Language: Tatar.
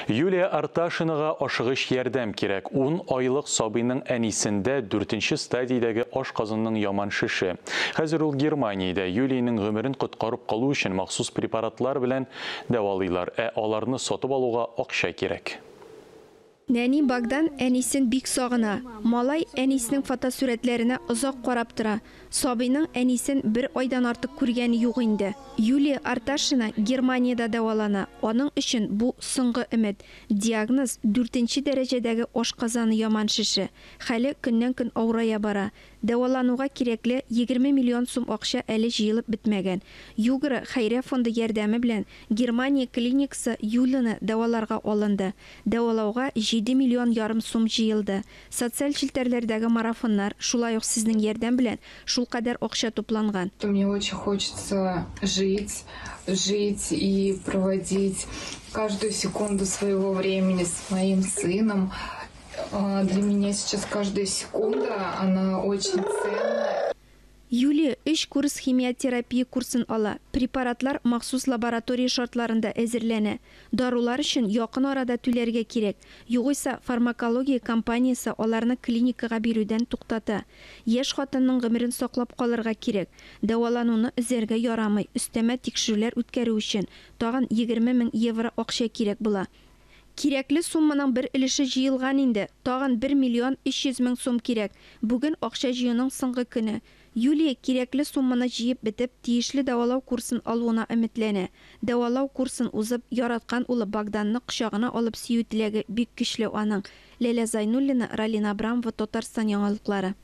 Юлия Арташинага ашыгыч ярдәм кирәк. 10 айлык сабыйның әнисендә 4нче стадиядәге ашказанының яман шеше. Хәзер ул Германиядә. Юлиянең гомерен коткарып калу өчен махсус препаратлар белән дәвалыйлар, ә аларны сатып алуга акча кирәк. Нәни Богдан әнисен бик сагына. Малай әнисенең фотосурәтләренә озак карап тора. Сабыйның әнисен бер айдан артык күргәне юк инде. Юлия Арташина Германиядә дәвалана. Аның өчен бу соңгы өмет. Диагноз 4нче дәрәҗәдәге ашказаны яман шеше. Хәле көннән-көн авырая бара. Дәвалануга кирәкле 20 миллион сум акча әле җыелып бетмәгән. Югра хәйрия фонды ярдәме белән Германия клиникасы Юлияне дәваларга алынды. Дәвалауга 7 миллион ярым сум җыелды. Социаль челтәрләрдәге марафоннар, шулай ук сезнең ярдәм белән шулкадәр акча тупланган. Мне очень хочется жить, жить и проводить каждую секунду своего времени с моим сыном. Для меня сейчас каждая секунда, она очень ценная. Юлия 3 курс химиотерапия курсын ала. Препаратлар махсус лаборатория шартларында әзерләнә. Дарулар өчен якын арада түләргә кирәк. Югыйсә фармакология компаниясе аларны клиникага бирүдән туктата. Яшь хатынның гомерен саклап калырга кирәк. Дәвалануны өзәргә ярамый. Өстәмә тикшерүләр үткәрү өчен тагын 20 мең евро акча кирәк була. Кирәкле сумманың бер өлеше җыелган инде. Тагын 1 миллион 300 мең сум кирәк. Бүген акча җыюның соңгы көне. Юлия кирәкле сумманы җыеп бетеп, тиешле дәвалау курсын алуына өметләнә. Дәвалау курсын узып, яраткан улы Богданны кочагына алып сөю теләге бик көчле аның. Ләлә Зайнуллина, Ралина Абрамова, Татарстан яңалыклары.